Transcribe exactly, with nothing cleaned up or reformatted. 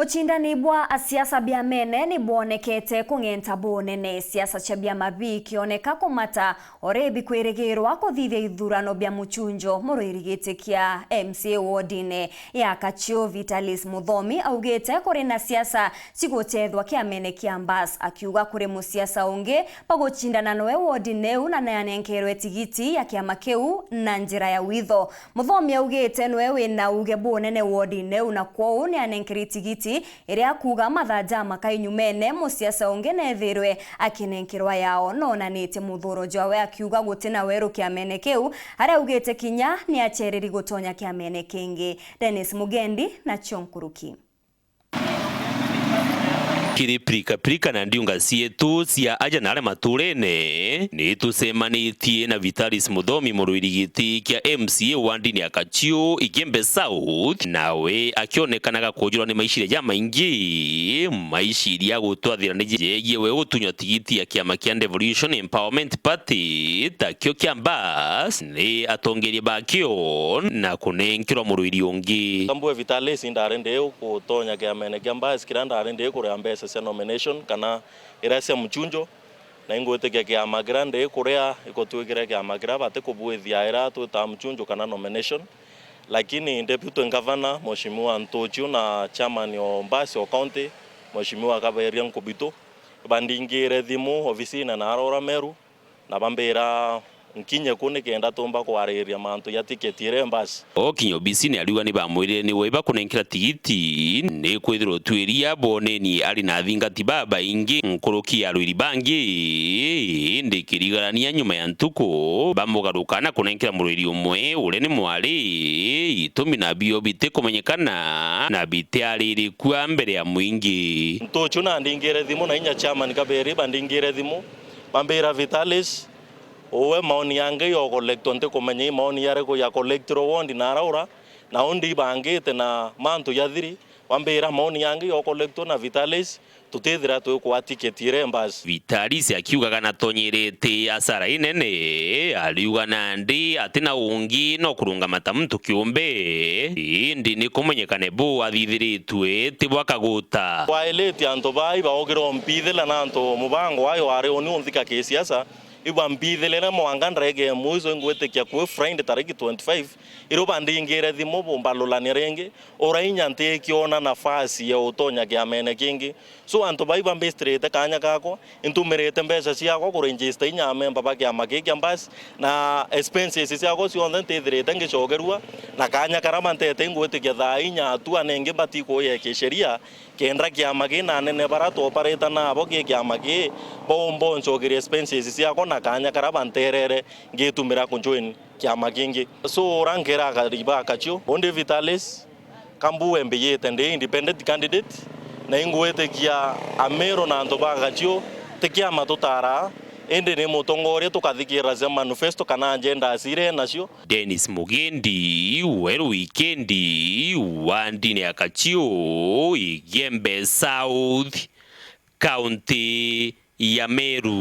Ucindani bwa asiasa biamene ni bwonekete kung'enta bunene, siasa cia biama bikioneka kumata, o ri bikwirigirwa kuthithia ithurano bia mucunjo. Murwiri giti kia M C A wodine ya Kachiu, Vitalis Muthomi, augite kuri na siasa cigutethwa kiamene kia Mbas, akiuga kuri musiasa ungi bagucindana noe wodine iu na nianenkerwe tigiti ya kiama kiu na njira ya witho. Muthomi augite noe wina uge bunene wodine iu, na kwou nianenkeri tigiti iria akuuga mathaa jamaka inyumene musiasa ungi nethirwe akinenkerwa yao. Nonanitie muthuro jwawe, akiuga gutina weru kiamene kiu, aria augite kinya niachereri gutonya kiamene kingi. Dennis Mugendi nacio nkuruki. Kiri pirikapirika na ndiunga cietu cia aja na aria maturene, ni tucemanitie na Vitalis Muthomi, murwiri giti kia M C A wodine ya Kachiu, Igembe South, nawe akionekanaga kujurwa ni maiciria jamaingi, maiciria gutwathira ni jegie we gutunywa tigiti ya kiama kia Devolution Empowerment Party, takio kia Mbas, ni atongeria bakio na kunenkerwa murwiri ungi. Tambue Vitalis, ndari ndi gutonya kiamene kia Mbas kiria ndari ndi kuria mbeca cia nomination kana iria cia mucunjo, na ingwitikia kiama kiria ndi kuria igutwikire kiama kiria bati kubwithia iria twitaa mucunjo kana nomination. Lakini Deputy Governor, Mheshimiwa Ntuchu, na Chairman o Mbas o County, Mheshimiwa Kaberia Nkubitu, bandingire thimu obisine na arora Meru, na bambira nkinye ku nikenda tumba kwariria mantu ya tiketi iria Mbas. Okinya obisine ariuga ni bamwirire niwe bakunenkera tigiti, ni kwithirwa utwiria boneni ari na athingati babaingi nkuruki ya arwiri bangi, indi kirigarania nyuma ya ntuku bamugaruka na kunenkera murwiri umwe uria ni mwari, itumi na bio bitikumenyekana na bitiariri kua mbere ya mwingi. Ntuchu na ndingire thimu na inya Chairman Kaberi bandingire thimu, bambira Vitalis, uwe maoni yangi yo collectwa, ntikumenya i maoni yariku ya collectirwe wondi na araura, na undi ibangite na mantu ya thiri, bambira maoni yangi yo collectwa na Vitalis, tutithira twikwa tiketi iria Mbas. Vitalis akiugaga natonyerete asara inene, ariuga nandi atina ungi no kurungama ta muntu kiumbe, indi ni kumenyekane bu athithiritwe ti bwa kaguta. Wailite antu baa ibaugirwe mpithile na antu mubango wayo wari uni unthika kisiasa, ibwa mpithilire mwanka ndege mwiso ingwitikia kwi Friday tariki twenty-five, irio bandingire thimu bumbalulania ringi, urainya ntikiona nafasi ya utonya kiamene kingi. So antu bai bambistirite kanya gakwa, intumirite mbeca ciakwa kuregister inya amemba ba kiama giki kia Mbas, na expenses ciakwa cionthe ntithirite ngicokerua, na kanya karia bantete ingwitikia thaa inya atua nengi mbati kuya kisheria, kenda kiama gii na anene baria twoparite nabo gi kiama gii baumba uncokeria expenses ciakwa na kanya karia banterere ngitumira kujoin kiama kingi. So ura nkera akari ba Kachiu, undi Vitalis, kambu wembeyete ndi independent candidate, na ingwitikia Ameru na antu ba Kachiu ti kiama tutara, indi ni mutongoria tukathikirira cia manifesto kana agendas iria enacio. Dennis Mugendi, Weru Wikendi, wodine ya Kachiu, Igembe South, kaunti ya Meru.